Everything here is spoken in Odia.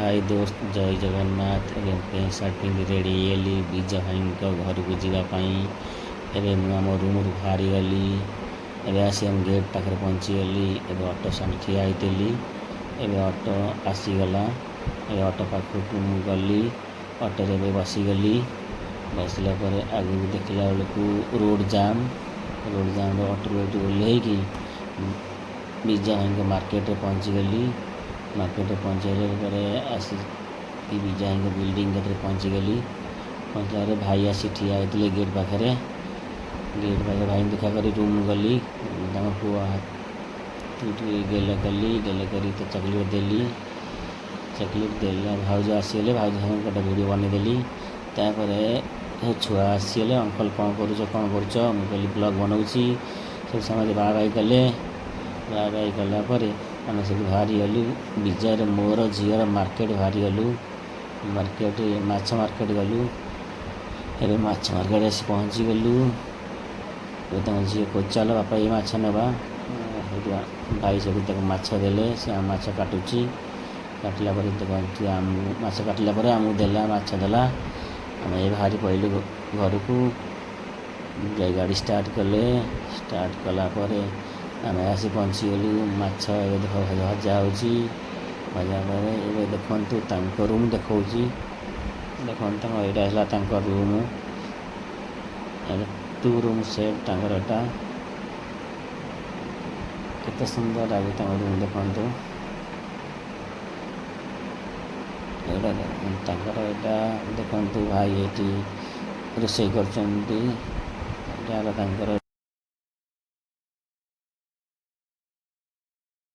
ହାଇ ଦୋସ୍ତ, ଜୟ ଜଗନ୍ନାଥ। ଏବେ ପ୍ୟାଣ୍ଟ ସାର୍ଟ ପିନ୍ଧି ରେଡ଼ି ହେଇଗଲି ବିଜୟ ଭାଇଙ୍କ ଘରକୁ ଯିବା ପାଇଁ। ଏବେ ମୁଁ ଆମ ରୁମ୍ରୁ ବାହାରିଗଲି। ଏବେ ଆସି ଆମ ଗେଟ୍ ପାଖରେ ପହଞ୍ଚିଗଲି। ଏବେ ଅଟୋ ଷ୍ଟାଣ୍ଡ ଠିଆ ହେଇଥିଲି। ଏବେ ଅଟୋ ଆସିଗଲା। ଏବେ ଅଟୋ ପାଖକୁ ମୁଁ ଗଲି। ଅଟୋରେ ଏବେ ବସିଗଲି। ବସିଲା ପରେ ଆଗକୁ ଦେଖିଲା ବେଳକୁ ରୋଡ଼ ଜାମ୍। ରୋଡ଼ ଜାମ୍ରେ ଅଟୋରୁ ଏଇଠି ଓହ୍ଲେଇକି ବିଜୟ ଭାଇଙ୍କ ମାର୍କେଟରେ ପହଞ୍ଚିଗଲି। ମାର୍କେଟରେ ପହଞ୍ଚିଗଲା ପରେ ଆସିକି ବିଜୟ ଭାଇଙ୍କ ବିଲ୍ଡିଂ କତିରେ ପହଞ୍ଚିଗଲି। ପହଞ୍ଚିଲା ପରେ ଭାଇ ଆସି ଠିଆ ହେଇଥିଲେ ଗେଟ୍ ପାଖରେ। ଗେଟ୍ ପାଖରେ ଭାଇଙ୍କୁ ଦେଖା କରି ରୁମ୍ ଗଲି। ତାଙ୍କ ପୁଅ ଟିକେ ଗେଲ କଲି। ଗେଲ କରି ତ ଚକୋଲେଟ୍ ଦେଲି। ଚକୋଲେଟ୍ ଦେଲା, ଭାଉଜ ଆସିଗଲେ। ଭାଉଜ ସାଙ୍ଗେ ଗୋଟେ ଭିଡ଼ିଓ ବନେଇଦେଲି। ତାପରେ ଛୁଆ ଆସିଗଲେ, "ଅଙ୍କଲ, କ'ଣ କରୁଛ, କ'ଣ କରୁଛ?" ମୁଁ କହିଲି, "ବ୍ଲଗ୍ ବନଉଛି।" ସବୁ ସମସ୍ତେ ବାଏ ବାଇ କଲେ। ବାଏ ବାଇ କଲା ପରେ ଆମେ ସେଠୁ ବାହାରିଗଲୁ। ବିଜୟର, ମୋର, ଝିଅର ମାର୍କେଟ ବାହାରିଗଲୁ। ମାର୍କେଟ, ମାଛ ମାର୍କେଟ ଗଲୁ। ଏବେ ମାଛ ମାର୍କେଟ ଆସି ପହଞ୍ଚିଗଲୁ। ଏବେ ତାଙ୍କ ଝିଅ କହୁଛି, "ଚାଲ ବାପା, ଏଇ ମାଛ ନେବା।" ସେଇଠୁ ଭାଇ ସେଠୁ ତାକୁ ମାଛ ଦେଲେ। ସେ ମାଛ କାଟୁଛି। କାଟିଲା ପରେ ତାକୁ ଆମକୁ ମାଛ କାଟିଲା ପରେ ଆମକୁ ଦେଲା, ମାଛ ଦେଲା। ଆମେ ବାହାରି ପଡ଼ିଲୁ ଘରକୁ। ଯାଇ ଗାଡ଼ି ଷ୍ଟାର୍ଟ କଲେ। ଷ୍ଟାର୍ଟ କଲା ପରେ ଆମେ ଆସି ପହଞ୍ଚିଗଲୁ। ମାଛ ଏବେ ଦେଖ, ଭଜା ହେଉଛି। ଭଜା ପରେ ଏବେ ଦେଖନ୍ତୁ, ତାଙ୍କ ରୁମ୍ ଦେଖାଉଛି। ଦେଖନ୍ତୁ, ତାଙ୍କ ଏଇଟା ହେଲା ତାଙ୍କ ରୁମ୍। ଟୁ ରୁମ୍ ସେଟ୍ ତାଙ୍କର ଏଇଟା। କେତେ ସୁନ୍ଦର ଲାଗୁଛି ତାଙ୍କ ରୁମ୍, ଦେଖନ୍ତୁ। ଏଇଟା ତାଙ୍କର ଏଇଟା ଦେଖନ୍ତୁ, ଭାଇ ଏଠି ରୋଷେଇ କରୁଛନ୍ତି। ଏଇଟା ହେଲା ତାଙ୍କର।